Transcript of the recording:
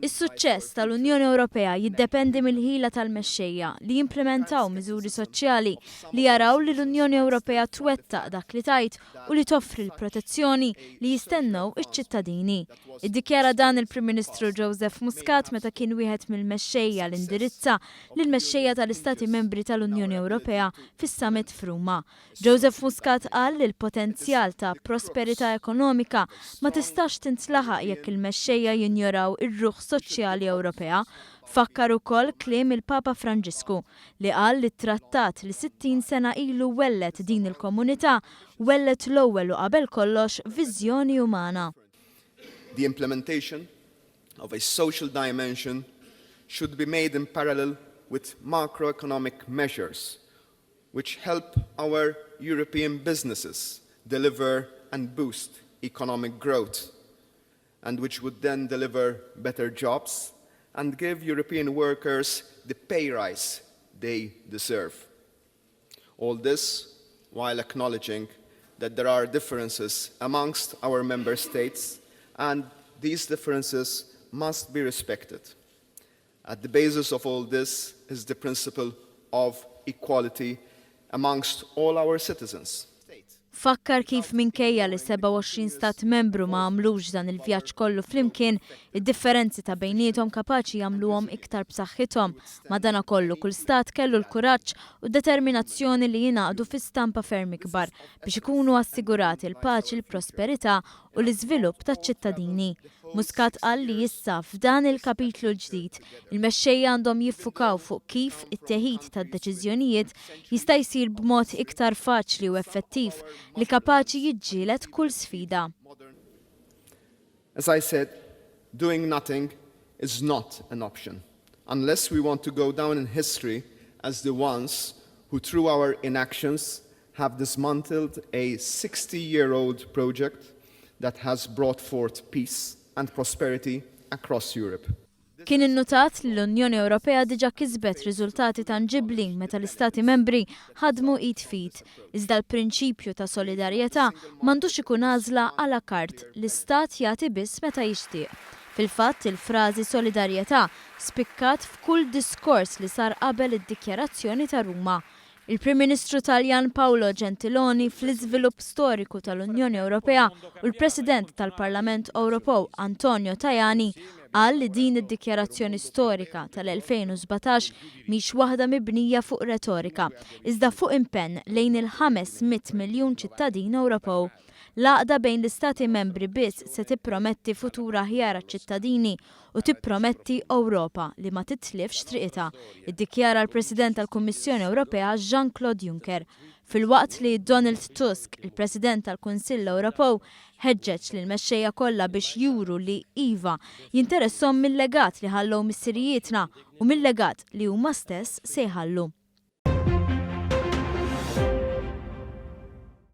Is-suċċess tal-Unjoni Ewropea jiddependi mill-ħila tal-mexxejja li jimplimentaw miżuri soċjali li jaraw li l-Unjoni Ewropea twettaq dak li tgħid u li toffri l-protezzjoni li jistennew iċ-ċittadini. Iddikjara dan il-Prim Ministru Joseph Muscat meta kien wieħed mill-mexxejja li indirizza lill-mexxejja tal-Istati Membri tal-Unjoni Ewropea fis-Summit f'Ruma. Joseph Muscat qal li l-potenzjal ta' prosperità ekonomika ma tistax tintlaħaq jekk il-mexxejja jinjoraw ir-ruħ soċjali Ewropea. Fakkar ukoll kliem il-Papa Franġisku li qal li t-trattat li 60 sena ilu welled din il-komunità welled l-ewwel u qabel kollox viżjoni umana. The implementation of a social dimension should be made in parallel with macroeconomic measures which help our European businesses deliver and boost economic growth, and which would then deliver better jobs and give European workers the pay rise they deserve. All this while acknowledging that there are differences amongst our member states and these differences must be respected. At the basis of all this is the principle of equality amongst all our citizens. Fakkar kif minkejja li 27 stat membru ma għamlux dan il-vjaġġ kollu flimkien, id-differenzi ta' bejniethom kapaċi jagħmluhom iktar b'saħħithom. Madanakollu kull stat kellu l-kuraġġ u determinazzjoni li jingħaqdu fi stampa ferm ikbar biex ikunu assigurati l-paċi, l-prosperità u l-iżvilupp taċ-ċittadini. Muscat qal li issa f'dan il-kapitlu l-ġdid, il-mexxejja għandhom jiffukaw fuq kif it-teħid tad-deċiżjonijiet jista' jsir b'mod iktar faċli u effettiv li kapaċi jiġġieled kull sfida. As I said, doing nothing is not an option, unless we want to go down in history as the ones who through our inactions have dismantled a 60-year-old project that has brought forth peace and prosperity across Europe. Kien innutat li l-Unjoni Ewropea diġà kisbet riżultati tanġibbli meta l-Istati membri ħadmu id f'id. Iżda l-prinċipju ta' solidarjetà m'għandux ikun għażla à la carte li stat jagħti biss meta jixtieq. Fil-fatt, il-frażi solidarjetà spikkat f'kull diskors li sar qabel id-Dikjarazzjoni ta' Ruma. Il-Prim Ministru Taljan Paolo Gentiloni fl-iżvilupp storiku tal-Unjoni Ewropea u l-President tal-Parlament Ewropew Antonio Tajani qal li din id-dikjarazzjoni storika tal-2017 mhix waħda mibnija fuq retorika, iżda fuq impenn lejn il-500 miljun ċittadin Ewropew. L-għaqda bejn l-istati membri biss se tipprometti futur aħjar għaċ-ċittadini u tipprometti Ewropa li ma titlifx triqitha, iddikjara l-President tal-Kummissjoni Ewropea Jean-Claude Juncker. Filwaqt li Donald Tusk, il-President tal-Kunsill Ewropew, ħeġġeġ lill-mexxejja kollha biex juru li iva jinteressahom mill-legat li ħallew missirijietna u mill-legat li huma stess se jħallu.